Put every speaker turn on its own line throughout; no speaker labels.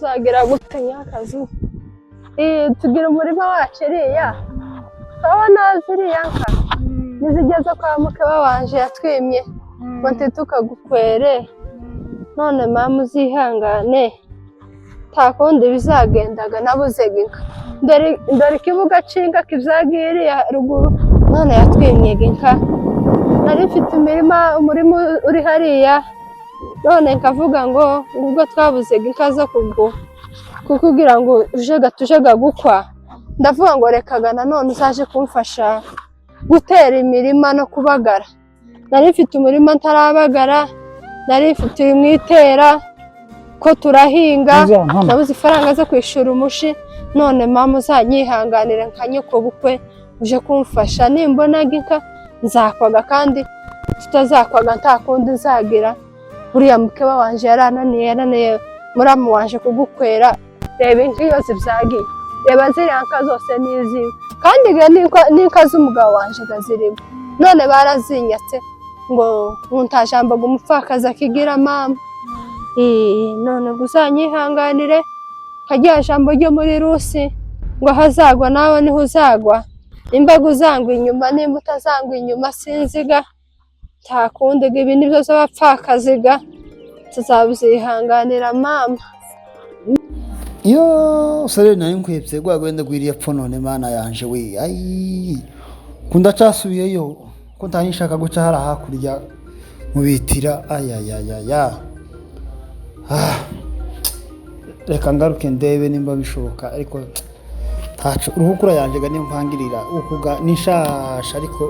Tuzagira gute nyakazu? Tugira umurima wacu iriya, urabona ziriya nka nizigeze kwa mukeba wanje yatwimye ngo ntitukagukwere. None mama uzihangane, nta kundi bizagendaga, nabuze inka. Dore dore ikibuga c'inka kivyagiye iriya ruguru, none yatwimyega inka. Nari mfite imirima, umurima uri hariya, none nkavuga ngo ubwo twabuzega inka zo kukugira ngo ujega tujega gukwa, ndavuga ngo rekaga nanone uzaje kumfasha gutera imirima no kubagara. Nari mfite umurima ntarabagara, nari mfite mu itera ko turahinga, nabuze ifaranga zo kwishura umushi. None mama uzanyihanganire nka nyoko bukwe uje kumfasha, nimbonaga inka nzakwaga, kandi tutazakwaga nta kundi nzagira. Uriya mukeba wanje yarananiye, yananiye muramu wanje kugukwera. Reba inka iyo zibyagiye, reba ziriya nka zose ni iziwe, kandi ga n'inka z'umugabo wanje gazirimo, none barazinyatse ngo ntajambo ngo umupfakazi akigira mama. None ngo uzanyihanganire nka rya jambo ryo muri Rusi ngo ahazagwa nawe niho uzagwa, imbaga uzangwa inyuma nimba utazangwa inyuma sinziga. Nta kundi ga, ibi nibyo z'abapfakazi ga, tuzabyihanganira mama.
Yo sore, nari nkwebye rwa rwenda rwiriye pfo. None Mana yanje we, ayi ko ndacasubiyeyo, ko ntanishaka guca hara hakurya mubitira. Ayayayaya, ah, reka ngaruke ndebe nimba bishoboka, ariko ntaco uruhukura yanje ga niyo mpangirira ukuga nishasha. Ariko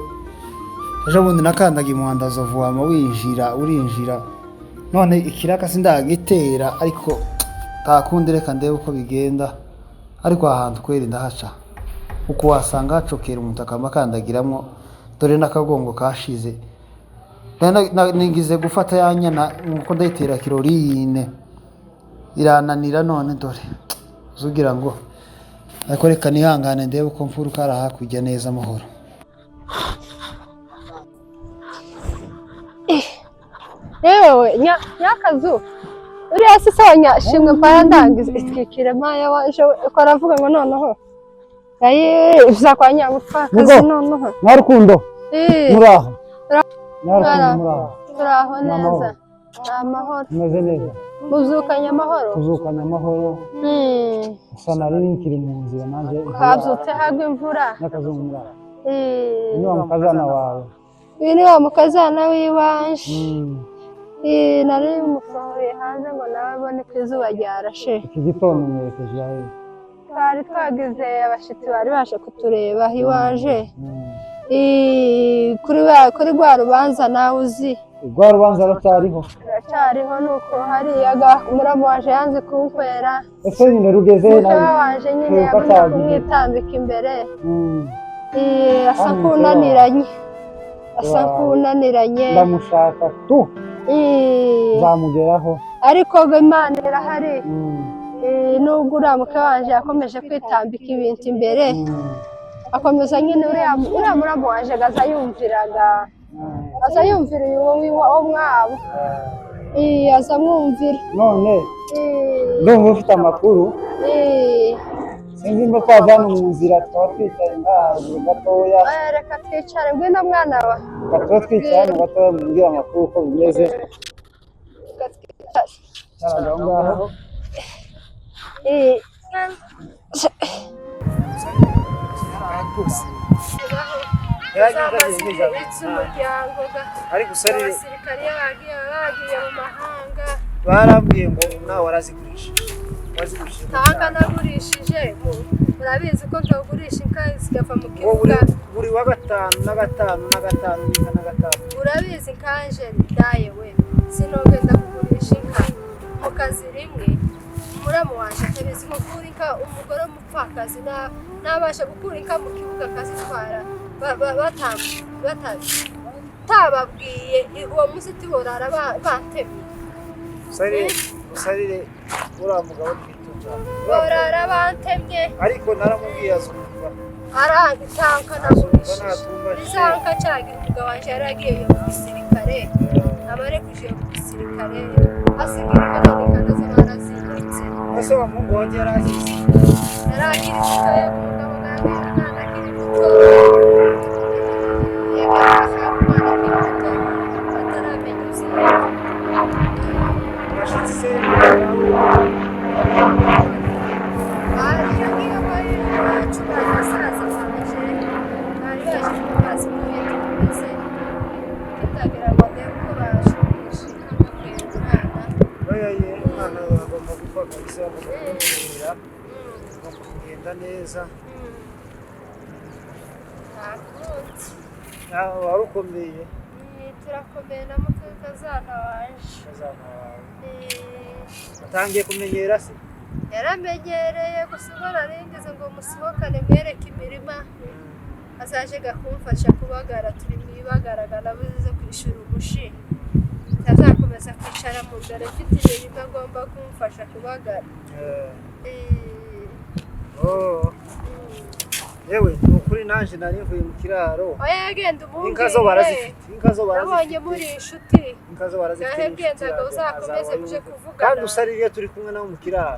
ejo bundi nakandaga imuhanda zovuwama winjira urinjira, none ikiraka sindagitera, ariko nta kundi, reka ndebe uko bigenda. Ariko aha hantu kweri ndahaca uko wasanga hacokera umuntu akaba akandagiramwo. Dore n'akagongo kashize. Nigize gufata ya nyana nkuko ndayitera kirorine irananira. None dore uzugira ngo, ariko reka nihangane ndebe uko mfuruka hariya hakurya neza amahoro.
Yewe nyakazu, uriya si sawa nyashimwe mpaya ndangiza itwikire maya waje ko aravuga ngo noneho ayi uza kwa nyamupfakazi.
Mugo.
Noneho
Mwarukundo, muraho? Mwarukundo,
Muraho.
muraho?
Turaho.
Ni amahoro.
Neza, ni amahoro.
Umeze neza?
Muzukanye amahoro.
Tuzukanye amahoro. Gusa nari nkiri mu nzira nanjye.
Habyutse hagwa imvura.
N'akazungu, muraho? Ni wa mukazana wawe?
Uyu ni wa mukazana w'iwanje. Nari musohoye hanze ngo nawe abone ko izuba ryarashe.
Iki gitondo mwerekeje ahe?
Twari twagize abashitsi bari baje kutureba iwanje. Kuri rwa rubanza nawe uzi.
Rwa rubanza ruracyariho?
Ruracyariho, nuko hariya ga muramu wanje yanze kunkwera.
Ese nyine rugeze he?
Mukeba
Nawe
wanje nyine
Kwibuka
yagumye
cyagihe.
kumwitambika imbere. Asa
Kandi
nk'unaniranye, asa
Wawe.
nk'unaniranye.
Ndamushaka tu. Nzamugeraho.
Ariko ngo Imana irahari. Nubwo uriya mukeba wanje yakomeje kwitambika ibintu imbere, akomeza nyine uriya muramu wanje aza yumviraga, aza yumvira uyu wo mwabo. Aza amwumvira.
None ndumva ufite amakuru. Sinzi nimba twava hano mu nzira twaba twicaye ngaharuguru gatoya.
Reka twicare, ngwino mwana wa.
Reka tuba twicaye hano gatoya mubwire amakuru uko bimeze.
Reka twicare.
Cyaraga aho ngaho.
Zamaze umuryango
Ariko usarire.
Abasirikare iyo bagiye baba bagiye mu mahanga.
Barambwiye ngo nawe warazigurishije, wazigurishije?
Ntanga nagurishije, murabizi ko ntagurisha inka zigava mu
Ngo buri
kibuga.
Buri wa gatanu na gatanu na gatanu n'inka na gatanu.
Urabizi kanje daye we, sinogenda kugurisha inka mu kazi rimwe muramu wanje atabizi ko gukura inka, umugore w'umupfakazi nabasha gukura inka mu kibuga akazitwara batababwiye uwo munsi tiborara bantemye.
Usarire, usarire uriya mugabo twitunga.
Borara bantemye.
Ariko naramubwiye azumva.
Aranga itanka
Azumva.
nagurishije.
Natumva.
Izanka cyagira umugabo wanje yaragiye mu gisirikare, abarekuje mu gisirikare asigira inka, none inka nazo barazindutse.
Se wa muhungu wanjye yari akize?
Yari akiri mutoya ku mugabo bwanjye, umwana akiri muto. Yagaragazaga ko umwana akiri muto ataramenya ubuzima.
Abashyitsi se?
Iyo ngiyo bari iwacu, bari basaza banje, bari baje kubaza uko ibintu bimeze, tutagira ngo ndebe uko bashimisha inka kwera umwana.
Oya ye, umwana agomba gukora kabisa, agomba kumubwira, agomba kugenda neza.
Nta kundi.
Nawe wari ukomeye?
Turakomeye na mukazana wanje.
Kazana wawe atangiye kumenyera se?
Yaramenyereye, gusa ubwo nari ngeze ngo musohokane mwereke imirima, azaje kumfasha kubagara. Turi mu ibagaraga, nabuze kwishyura umushi, ntazakomeza kwicara mu nzara, mfite imirima agomba kumfasha kubagara.
Oh. Yewe, ni ukuri nanje nari mvuye mu kiraro.
Oya, genda umumbwire.
Inka zo barazifite, inka zo
Nabonye
barazifite.
muri inshuti.
Inka zo barazifite.
Nahe
Ni inshuti
bwendaga
yanjye,
uzakomeze
azaba
muje
yumva.
kuvugana.
Kandi usarira iyo turi kumwe nawe mu kiraro,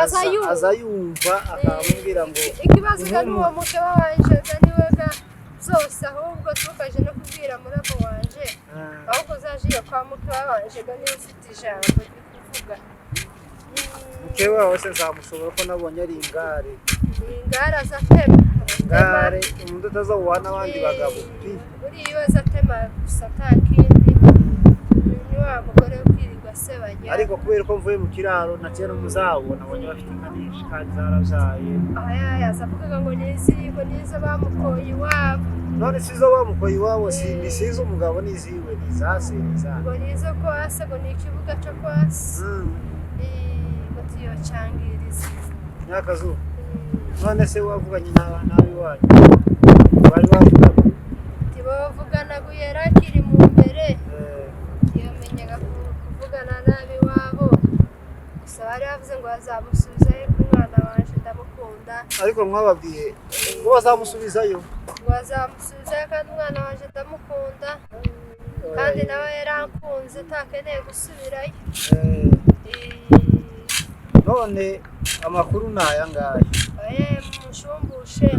Aza yumva.
Aza yumva, akamubwira ngo
Ikibazo ga
inkomo.
n'uwo mugabo wanje ga niwe ga zose, ahubwo tukaje no kubwira murabo wanje. Ahubwo uzaje iyo kwa mukeba wanje ga niwe ufite ijambo ryo kuvuga.
Mukeba wawe se nzamushobora, ko nabonye ari ingare?
Ingare aza atema.
Ingare, umuntu utazawuha n'abandi bagabo pi.
Buriya iyo aza atema gusa, nta kindi, ni wa mugore wo kwirirwa asebanya.
Ariko kubera ko mvuye mu kiraro naciye no muzabo, nabonye bafite inka nyinshi kandi zarabyaye.
Aha yaza avugaga ngo nizi, ngo nizo bamukoye iwabo.
None si izo bamukoye iwabo, si ni sizo umugabo, ni iziwe, ni izase, ni izabo.
Ngo nizo kwase, ngo ni ikibuga cyo kwase. Ngo tuyocangirize.
Nyakazuba, none se wavuganye n'ab'iwanyu, bari bavuganye?
Ntibavugana, yari akiri mu mbere. Ntiyamenyaga kuvugana n'ab'iwabo, gusa bari bavuze ngo bazamusubizayo, ko umwana wanje ndamukunda.
Ariko mwababwiye ngo bazamusubizayo?
Ngo bazamusubizayo, kandi umwana wanje ndamukunda, kandi nawe yarankunze, atakeneye gusubirayo.
None amakuru ni aya ngaya.
Oye, mushumbushe.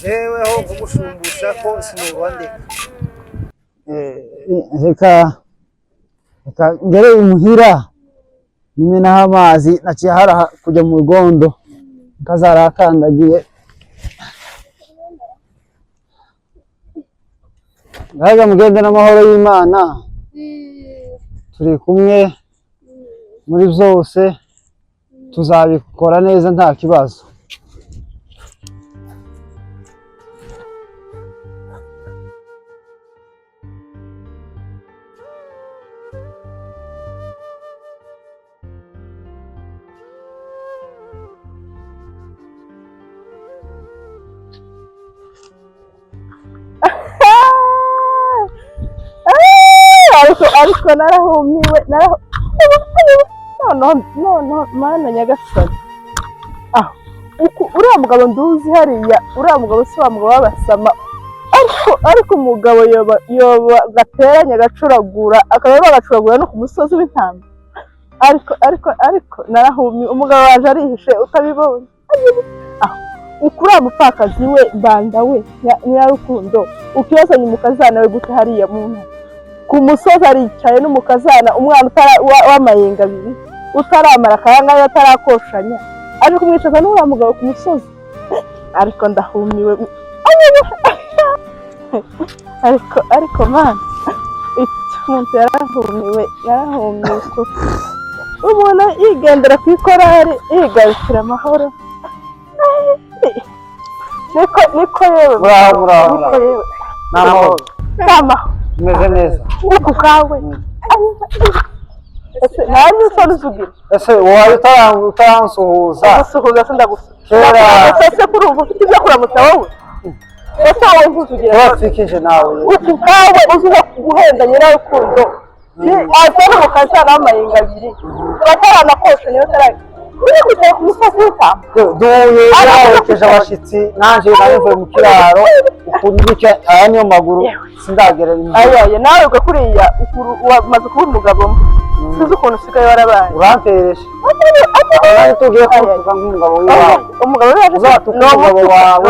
Jeweho kugushumbusha ko sinuba ndeka.
Reka reka ngere imuhira nimenaho amazi, naciye haraha kujya mu rugondo kazarakandagiye. Ngaga mugende n'amahoro y'Imana, turi kumwe muri byose, tuzabikora neza nta kibazo.
Ariko narahumiwe, noneho noneho, Mana nyagasani! Aho uriya mugabo nduzi hariya, uriya mugabo si wa mugabo w'abasama? Ariko umugabo yoba gateranya agacuragura, akaba bagacuragura no ku musozi w'intama. Ariko narahumiwe, umugabo waje arihishe utabibonye. Aho uku uriya mupfakazi we mbanda we Nyirarukundo, ukibazanye umukazana we gute hariya mu ntara ku musozi? Aricaye n'umukazana, umwana w'amayenga abiri utaramara akayangaya, atarakoshanya, aje kumwicaza n'uriya mugabo ku musozi. Ariko ndahumiwe, ariko mana, umuntu yarahumiwe, yarahumiwe ko umuntu yigendera ku ikorari, yigarukira amahoro. Niko niko yewe.
Muraho, muraho.
Niko yewe.
Ni amahoro?
Ni amahoro.
Umeze neza?
Uku kawe ese nta n'isoni uzugira?
Ese wawe utaransuhuza?
Gusuhuza se ndagusuhuza.
Kera.
Ese kuri ubu ufite ibyo kuramutsa wowe? Ese wowe ntuzugira?
Waratwikije nawe.
Uku kawe uzi guhenda Nyirarukundo, azana mu kazana w'amayenga abiri bataranakoshanya, batara uri kwicara ku musozi w'itama.
Duhuye yaherekeje abashyitsi, nanjye nari mvuye mu kiraro ukuntu gutya, aya niyo maguru, sindagera imuhira.
Ayoye, nawe ubwo kuriya wamaze kuba umugabo.
Sinzi ukuntu usigaye warabaye.
Urampereje nawe, tugiye kutuka nk'umugabo w'iwawe.
Umugabo w'iwacu?
Uzatuka umugabo wawe.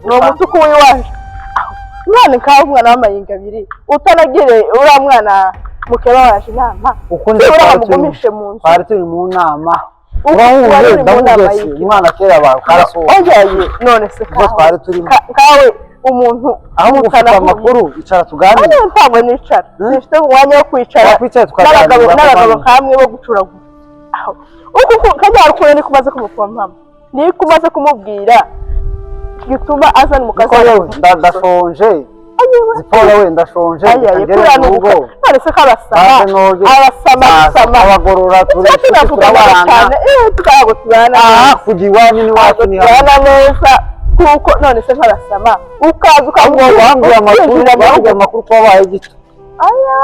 Ni umutuku w'iwacu. Umwana nkawe, umwana w'amayinga abiri, utanagire uriya mwana mukeba waje inama.
Ukundi
Nibura
twari turi
bamugumishe mu nzu.
Twari turi mu nama.
Ubu
Urahuye.
wari uri mu nama
Ndamubwiye
y'iki?
Umwana kera bawe karasohoka.
Oyaye, none se
Ubwo twari turimo.
Kawe umuntu
Aho ufite
mutanahuye.
amakuru, icara tuganire.
Hano ntabwo nicara. Sinfite umwanya wo kwicara.
Wakwicaye tukaganira.
N'abagabo
Kuko
nkamwe bo gucuragura. Aho uku kajya niko umaze kumupompamo, niko umaze kumubwira gituma azana
Niko.
umukazana.
Yewe, ndashonje Zipora we, ndashonje.
Ayaye.
Reka ngere
Kuriya
mu
ni
rugo.
uguka. None se ko abasama
Baze noge.
abasama
Baza
abasama
abagorora, turi
tujya
inshuti,
tunavugana
turabana.
cyane, ntabwo tubana
Aha
neza.
kujya iwanyu n'iwacu
Ntabwo
ni hamwe.
tubana neza, kuko none se nk'abasama ukaza
Ahubwo
ukamubwira
bambwiye amakuru
ukinjira mu rugo.
Bambwiye amakuru ko wabaye gito.
Aya.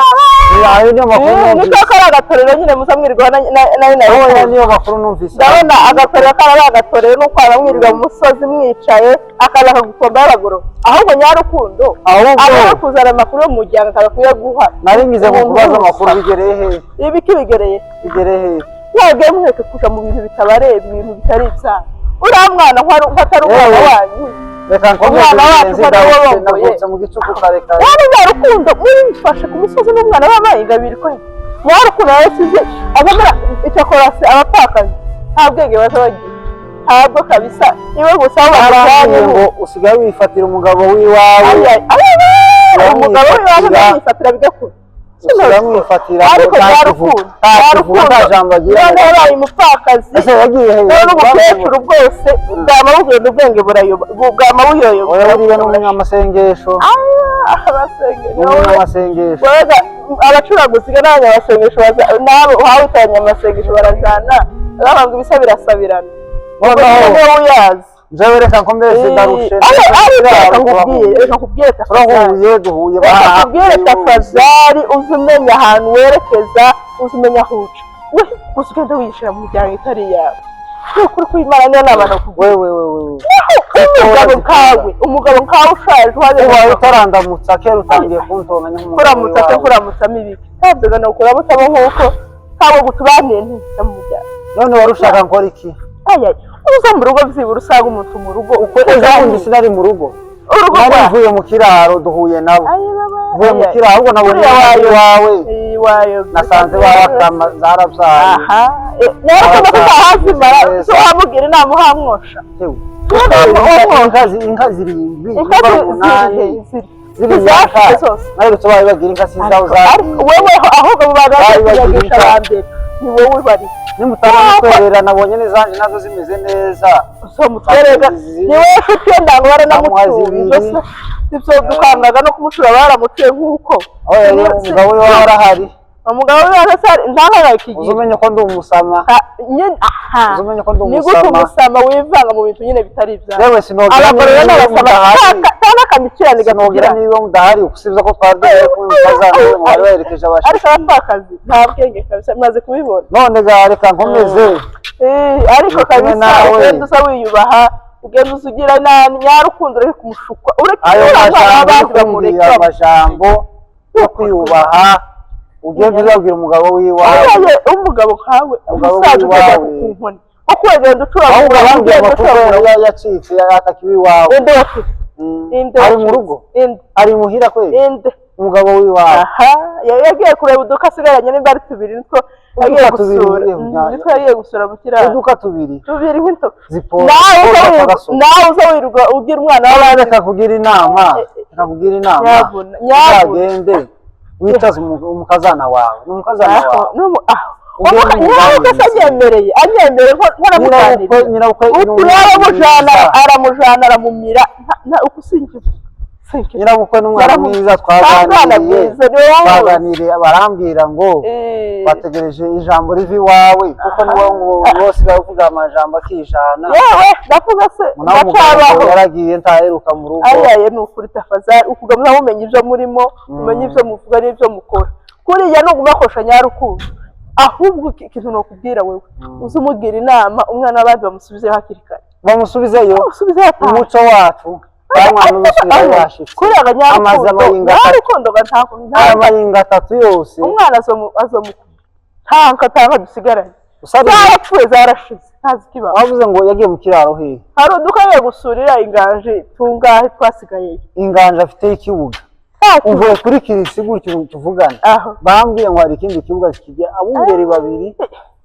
Ayo niyo makuru numvise.
Niko kari agatorero nyine muza mwirirwa na
Oya, niyo makuru numvise.
Ndabona agatorero kari agatorero, nuko mwirirwa mu musozi mwicaye, akaza akagukomba y'abagoro. Ahubwo Nyarukundo
Ahubwo
aba kuzana amakuru yo mu muryango, akaba kuyaguha.
Nari ngize ngo
Umuntu
kubaza
w'umusama.
amakuru bigereye hehe?
Ibiki bigereye?
Bigereye hehe?
Mwebwe mureke kuja mu bintu bitabareba, ibintu bitari ibyanyu. Uriya mwana nko atari umwana
Yewe.
wanyu.
Reka nkomeze.
Umwana wacu
Mugenzi
ko ari wowe
ndavutse
warongoye.
Navutse mu gicuku kare kare.
Wari Nyarukundo murifashe ku musozi n'umwana w'amayinga abiri ko Nyarukundo yarasize abamara. Icyakora se abapfakazi nta bwenge baza bagira, ntabwo kabisa, niwe gusa aho
Barambwiye
bamujyanye.
ngo usigaye wifatira umugabo w'iwawe.
Umugabo w'iwawe ndamwifatira bigakura.
Usigaye mwifatira.
Ariko
Ntakivuga.
Nyarukundo,
Ntakivuga, nta jambo agira.
none yabaye umupfakazi.
Ese yagiye hehe?
None n'umukecuru bwose bwama bugenda, ubwenge burayoba, bwama buyoyoba.
Oya, buriya ni umunyamasengesho.
Abasengesho.
Ni umunyamasengesho.
Wega abacuraguzi n'abanyamasengesho nabo uhawe abanyamasengesho barajana, babanga ibisa birasabirana.
Noneho
niwe uyazi.
Njyewe reka nkomeze, ndarushe.
Ariko reka nkubwire tafadhali.
Turahuye, duhuye.
Reka nkubwire tafadhali, uze umenya ahantu werekeza, uze umenya aho uca. We gusa ugenda wiyishyira mu miryango itari iyawe, ni ukuri kw'Imana, niyo nama nakubwira.
Wewe wewe wewe.
Umugabo nkawe ushaje uhagaze.
Ubaye utarandamutsa kera, utangiye kuntonganya nk'umugabo
Kuramutsa se?
w'iwawe.
Kuramutsamo ibiki? Ntabyo ni ukuramutsamo nk'uko ntabwo gutubaniye ntibijya mu muryango.
None wari ushaka nkora iki?
Ayayi, uza mu rugo byibura usanga umuntu mu rugo.
Ejo bundi sinari mu rugo.
Urugo
Nari
rwa
mvuye mu kiraro, duhuye nabo.
Ayi, baba,
Mvuye mu
ayi.
kiraro, ahubwo nabonye
Uriya wayo.
iwawe.
Iwayo.
Nasanze babakama, zarabyaye.
Aha, nawe ko utahazimara so wamugira inama uhamwosha.
Yewe.
Inka
Inka zirindwi,
Inka
inka umunani.
ziri
Ziri
zashyize
inka
zose.
Naherutse bawe bagira inka sinzi aho
Ariko
zagiye.
wewe ahubwo mu bantu
Bari bagira
bakiyagisha
inka.
ba mbere ni wowe ubari.
Nimutanamutwerera, nabonye n'izanjye nazo zimeze neza.
So mutwerega ni wowe ufite iyo ndango, baranamutuye.
Bamuha
Ibyo se ibyo dukangaga no kumucura, baramutuye nk'uko
Aho yari umugabo we waba arahari.
Umugabo we arasa ntahabaye
Uzi
ikigira.
umenye ko ndi umusama.
Nyine aha.
Uzi umenye ko ndi
Ni gute
umusama.
Umusama wivanga mu bintu nyine bitari ibyawe?
Yewe, sinogera
Abagore rero
niba
n'abasama
mudahari.
n'akamikirane
Sinogera
gatugira.
niba mudahari, usibye ko twari duhuye kumwe mukazana mwari baherekeje
Ariko
abashitsi.
abapfakazi nta bwenge kabisa, maze kubibona.
None ga reka nkomeze.
Ariko
Ndi kumwe
kabisa
nawe.
ugenda uza wiyubaha, ugenda uza ugira nabi Nyarukundo, ureke kumushukwa, ureke
Ayo
uriya mwana
majambo
w'abandi
yo kumbwira,
bamureka.
amajambo yo kwiyubaha ugenda uzabwira umugabo w'iwawe.
Aye, umugabo nkawe,
Umugabo
umusaza ugenda
w'iwawe.
ku nkoni uko wagenda ucuragura,
Ahubwo abambwiye
ugenda
amakuru
ucuragura.
yacitse, yatakiwe iwawe.
Inde wacitse? Inde
Ari mu
wacitse?
rugo.
Inde?
Ari muhira kweli.
Inde?
Umugabo w'iwawe.
Aha, yagiye kureba uduka asigaranye, nimba ari tubiri nitwo yagiye
Uduka tubiri,
gusura.
yewe,
Nitwo yagiye gusura mu kiraro.
Uduka tubiri.
Tubiri nk'intoki.
Zipora.
Nawe uza
Zipora.
nawe uza wirirwa ubwira umwana w'abandi.
Reka kugira inama, reka kugira inama.
Nyabuna, nyabuna.
Uzagende wicaze umukazana wawe, ni umukazana
Aho,
wawe.
aho.
Ugende
Nyawe se anyemereye nko
Nyirabukwe,
naramuganiriza.
nyirabukwe ni
Utu
umwana
yaramujana,
mwiza.
aramujana, aramumira. Uku sinkivuga, sinkivuga.
Nyirabukwe ni umwana mwiza.
Mwana
Twaganiriye.
mwiza ni wowe.
Twaganiriye, barambwira ngo bategereje ijambo riva iwawe, kuko ni wowe ngo bose bavuga amajambo akijana.
Yewe, ndavuga se?
Nawe umugabo
Ndacyabaho.
yaragiye, ntaheruka mu rugo.
Ayaye, ni ukuri tafadhali, ukugamya mumenya ibyo murimo, mumenye ibyo muvuga n'ibyo mukora. Kuriya nuguma kosha Nyarukundo, ahubwo ikintu nokubwira wewe, uze umugira inama umwana w'abandi, bamusubizeyo hakiri kare.
Bamusubizeyo.
Bamusubizeyo ataha.
Umuco wacu, nta mwana uzasubirayo yashitse.
Kuriya
Amaze
Nyarukundo,
amayinga atatu.
Nyarukundo ga nta
Amahinga atatu yose.
Umwana azomukunda. Nta nka dusigaranye.
Usabye
Zarapfuye, zarashize, ntazi ikibaho.
Wavuze ngo yagiye mu kiraro hehe?
Hari uduka gusurira inganji tungahe twasigayeyo.
Inganje afite ikibuga.
Nta kibuga.
Uvuye kuri kirisi gutyo tuvugana,
Aho.
bambwiye ngo hari ikindi kibuga kijya abungeri babiri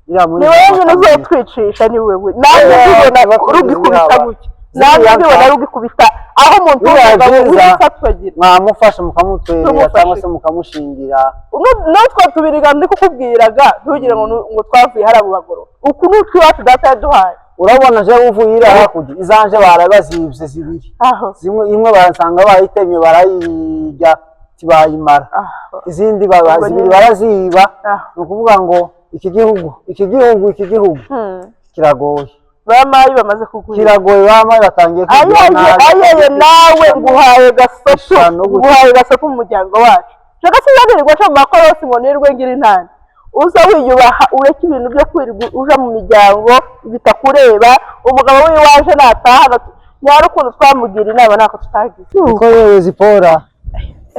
iriya muri
Ni wowe nyine uzotwicisha, ni wewe. Nanjye
Eh,
ndibona rugikubita gutya, nanjye
Ziriya
ndibona
nka-
rugikubita aho umuntu
Biriya
w'umugabo
byiza.
uri
Mwamufasha mukamutwerera
Tumufashe.
cyangwa se mukamushingira.
Natwe tubiriga ndi kukubwiraga, ntugire ngo ngo twavuye hariya mu bagoro. Uku ni utw'iwacu data yaduhaye.
Urabona jewe uvuye iriya hakurya, izanje barabazibye zibiri.
Aho.
Zimwe, imwe barasanga bayitemye barayirya, tibayimara.
Aho.
Izindi
Ubwo
zibiri
nyine.
baraziba.
Aho.
Ni ukuvuga ngo iki gihugu kiragoye.
Bamayi bamaze kugwira.
Kiragoye, bamaye batangiye kwigira
Ayeye.
nabi.
Ayeye, nawe nguhaye gasopo.
Ishano gutya.
Nguhaye gasopo mu muryango wacu. Shaka sinanirirwa nca mu makorosi ngo nirwe ngira intana. Uza wiyubaha, ureke ibintu byo kwirirwa uja mu miryango bitakureba. Umugabo w'iwaje nataha, nyarukundo twamugira inama, ntako tutagize.
Niko yewe Zipora,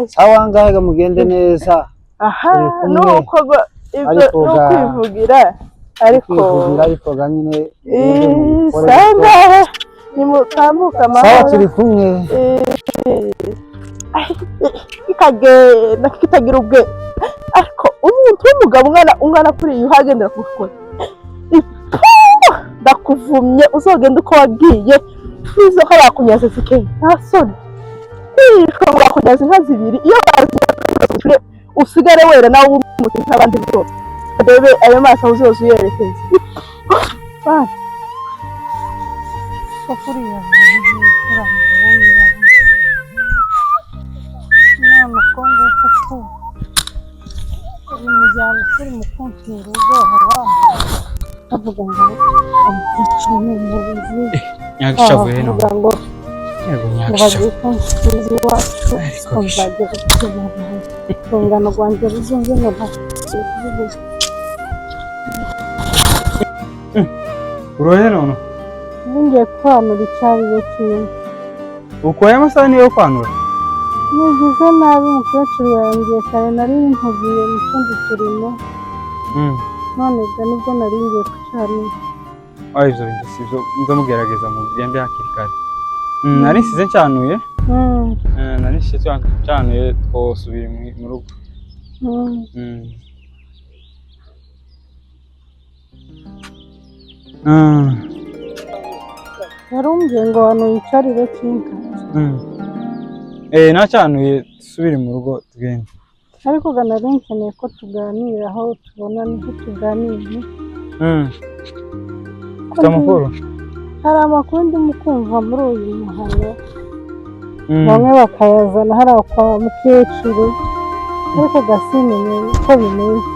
sawa, ngahe mugende neza.
Aha.
Turi kumwe.
Nuko ibyo
Ariko
ni ukwivugira, ariko
kwivugira, ariko ga nyine mugende mubikore.
Sangahe nimutambuka
Sawa.
amahoro.
Turi kumwe.
Kikagenda kitagira ubwe, ariko umuntu w'umugabo ungana kuri iyi uhagendera ku gukora, ndakuvumye, uzogenda uko wagiye. Nizo ko bakunyaze zike, nta soni kwishwa ngo bakunyaze inka zibiri. Iyo bazinyaze usigare wera, nawe ube nk'abandi bose, rebe ayo maso aho uzoza uyerekeza. Bana.
Kuriya uriya mugabo w'ibanze none uko nguko ko uyu muryango turi mu kuntera ubwoba, bavuga ngo umukecuru ni umurozi.
Nyagishavuye no.
Bavuga ngo
Yego.
ngo
Nyagishavu.
bagiye kunsubiza iwacu.
Ariko
Ngo nzagera urungano rwanjye ruzumve ngo nta.
Urohe none?
Ngiye kwanura icyarire kimwe.
Ukoye amasaha niyo yo kwanura?
Nigize nabi, umukecuru yangiye kare, nari mpugiye mu tundi turimo. None ubwo nibwo nari ngiye kucanira.
Ah, ivyo bintu si byo, nzamugerageza mugende hakiri kare. Nari nsize ncanuye. Nari nsize ncanuye, twosubira mu rugo.
Yarumbwiye ngo hano yicarire kinka.
Eh, nacanuye, dusubire mu rugo tugende.
Ariko ga nari nkeneye ko tuganira, aho tubona niho tuganira. Ko
Ufite amakuru?
Hari amakuru ndimo kumva muri uyu muhano. Bamwe bakayazana hariya kwa mukecuru, ariko gasimenye uko bimeze.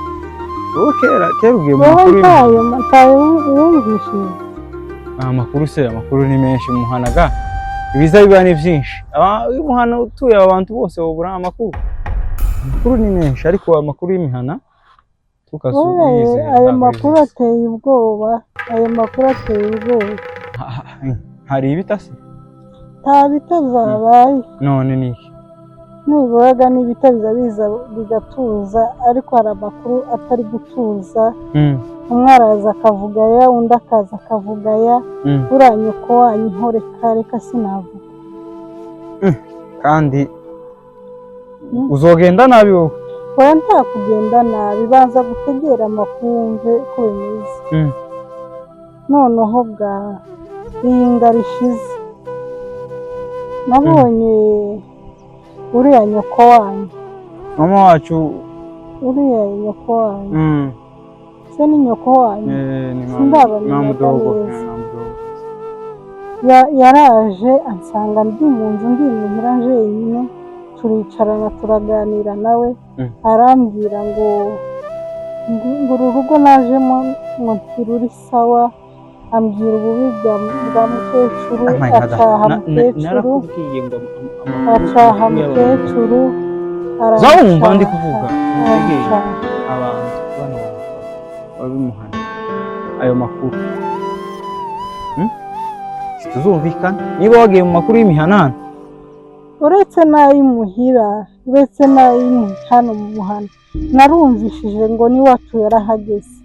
Wowe kera kera ugiye mu
Wowe
makuru
ntayo ntayo wumvishije?
Amakuru se, amakuru ni menshi mu muhana ga. Ibiza biba ni byinshi. Uyu muhana utuye aba bantu bose babura amakuru. Amakuru ni menshi, ariko amakuru y'imihana
Wowe
tukasubize.
ayo makuru ateye ubwoba, ayo makuru ateye ubwoba.
Hari ibitasi?
Nta bitazabaye.
None ni iki?
Niburaga n'ibitabiza biza bigatuza, ariko hari amakuru atari gutuza. Umwe araza akavuga aya, undi akaza akavuga aya. Buriya nyoko wanyu nkoreka, reka sinavuga.
Kandi uzogenda nabi wowe.
Oya, nta kugenda nabi, banza gutegera amakuru wumve uko bimeze. Noneho bwa iyi ngaro ishize nabonye uriya nyoko wanyu.
Mama wacu?
Uriya nyoko wanyu. Se ni nyoko wanyu?
Eh, ni mama.
Sindabamenya
Mama mudogo.
neza.
Eh, mama mudogo.
Yaraje ansanga ndi mu nzu, ndi imuhira jenyine, turicarana turaganira nawe. Arambwira ngo uru rugo najemo ngo ntiruri sawa, ambwira ububi bwa mukecuru.
Oh my God.
Acaha mukecuru.
Narakubwiye ngo amakuru
Acaha
y'abantu.
mukecuru.
Zawumva ndi
Aramucaha,
kuvuga. Mutegere.
aramucaha.
Abantu bano babimuhana ayo makuru. Tuzumvikana niba wagiye mu makuru y'imihanano.
Uretse n'ay'imuhira.
Uretse n'ayo hano mu muhanda, narumvishije ngo n'iwacu yarahageze.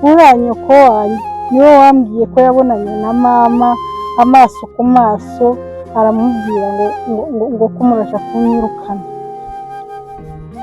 Uriya nyoko wanyu niwe wambwiye ko yabonanye na mama amaso ku maso, aramubwira ngo ko muraja kunyirukana.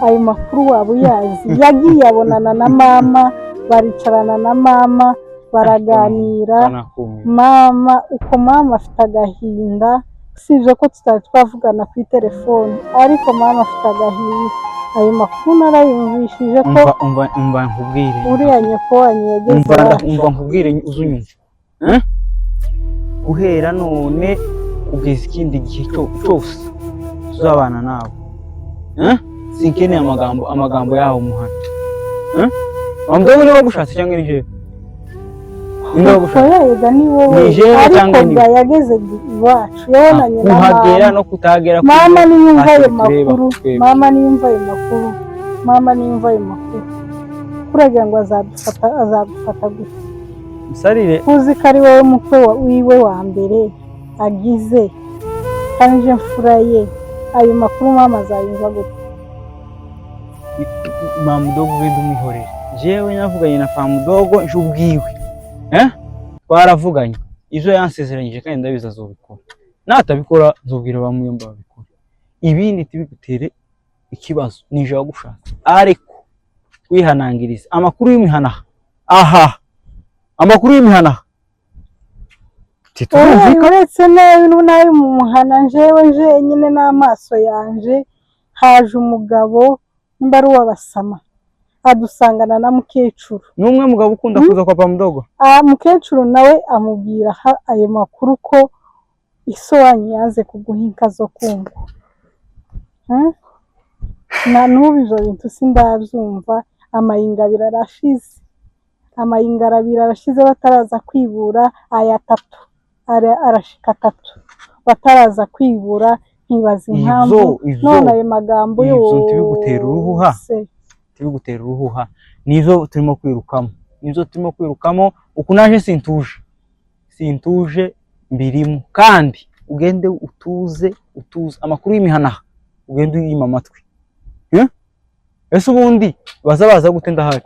Ayo makuru waba uyazi? Yagiye abonana na mama, baricarana na mama baraganira.
Nakumiwe.
Mama, uko mama afite agahinda, usibye ko tutari twavugana kuri telefone, ariko mama afite agahinda. Ayo makuru narayumvishije ko
Umva, umva, umva nkubwire.
uriya nyoko wanyu yageze
Umva,
iwacu.
Umva nkubwire, uzunyumva. Eh? Guhera none kugeza ikindi gihe cyose tuzabana nawe. Eh? Sinkeneye amagambo yawo muhana. Eh? Wambwiye niba wagushatse cyangwa ni jewe? Ninde wagushatse?
Oya, yega ni wowe.
Ni jewe
Ariko
cyangwa ni
bwa yageze iwacu, yabonanye na
Kuhagera
mama.
no kutahagera
Mama niyumva ayo
ntacyo bitureba
makuru,
twebwe.
mama niyumva ayo makuru, mama niyumva ayo makuru, kuragira ngo azadufata gute?
Musarire.
Uzi ko ari wowe mukwe wiwe wa mbere agize, kandi nje mfura ye. Ayo makuru mama azayumva gute?
Mamudogo ugenda umwihorere. Jewe navuganye na Pamudogo nje ubwiwe. Eh? Twaravuganye. Ivyo yansezeranyije kandi ndabizi azobikora. Natabikora nzobwira bamwe babikora. Ibindi tibigutere ikibazo, nije wagushatse. Ariko wihanangiriza amakuru y'imihana aha. Amakuru y'imihana. Titurumvika.
Uretse n'ayo mu muhana, njewe njenyine n'amaso yanje, haje umugabo nimba ari uw'abasama, adusangana na mukecuru.
N'umwe mugabo ukunda kuza kwa Pamudogo.
Ah, mukecuru nawe amubwira ayo makuru ko iso wanyu yanze kuguha inka zo kumva. Hmm? Na n'ubu ibyo bintu sindabyumva. Amayinga abiri arashize, amayinga abiri arashize bataraza kwibura, aya atatu arashika atatu bataraza kwibura, nkibaza impamvu.
Izo
None ayo magambo
izo ntibigutera uruhuha.
yose
Tibigutera uruhuha. Nizo turimo kwirukamo. Nizo turimo kwirukamo. Uku naje sintuje. Sintuje mbirimo. Kandi ugende utuze, utuze amakuru y'imihana ugende uyima amatwi. Eh? Ese ubundi baza gute ndahari?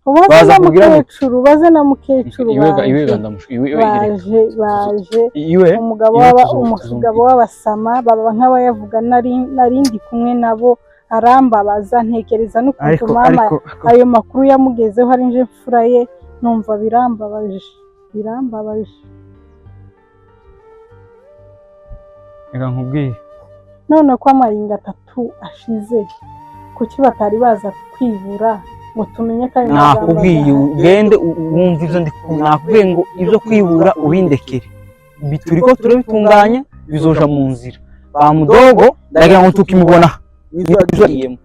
Ubaze
Baza
na
kubwira ngo-
mukecuru, baze na mukecuru.
Iwe iwe
Baje,
ndamushu iwe iwe
baje, baje.
Iwe
Umugabo
iwe
w'aba
tuzumva.
Umugabo w'abasama baba nk'abayavuga, narindi kumwe nabo, arambabaza, ntekereza n'ukuntu
Ariko
mama
ariko
ayo makuru yamugezeho ari nje mfura ye, numva birambabaje, birambabaje.
Reka nkubwire.
None ko amaringa atatu ashize, kuki batari baza kwibura ngo tumenye ko ayo magambo
Nakubwiye
adahari?
ugende wumve ivyo ndi nakubwiye ngo ivyo kwibura ubindekere. Turiko turabitunganya, bizoja mu nzira. Ba mudogo ndagira ngo tukimubona nivyo yagiyemo.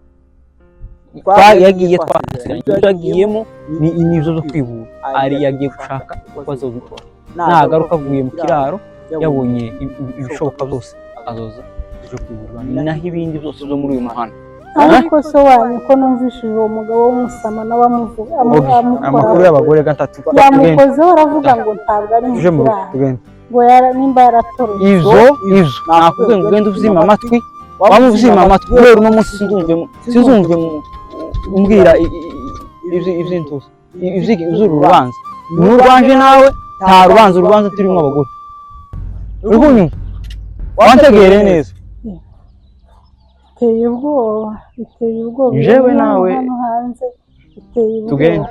Yagiye twasezeranye, ivyo yagiyemo ni nivyo byo kwibura. Ari yagiye gushaka uko azobikora. Nagaruka avuye mu kiraro yabonye ibishoboka byose, azoza aje kwibura. Naho ibindi byose byo muri uyu muhanda.
Ariko se wanyu ko numvishije uwo mugabo w'umusama nawe amuvuga
Ogi,
amukoraho.
Amakuru y'abagore gatatu. Tugende.
Yamukozeho, aravuga ngo ntabwo ari mu
Tuje mu rugo
kiraro,
tugende.
ngo nimba yaratorotse.
Izo nakubwiye ngo ugende uzima amatwi, waba uzima amatwi kubera uno munsi sinzumve umbwira ivy'intuza ivy'uru rubanza ni urwanje nawe, nta rubanza, urubanza turimo abagore. Uri kunyumva? Wantegere neza.
Biteye ubwoba, biteye ubwoba.
Jewe
Ibintu
nawe
hano hanze biteye ubwoba.
Tugende.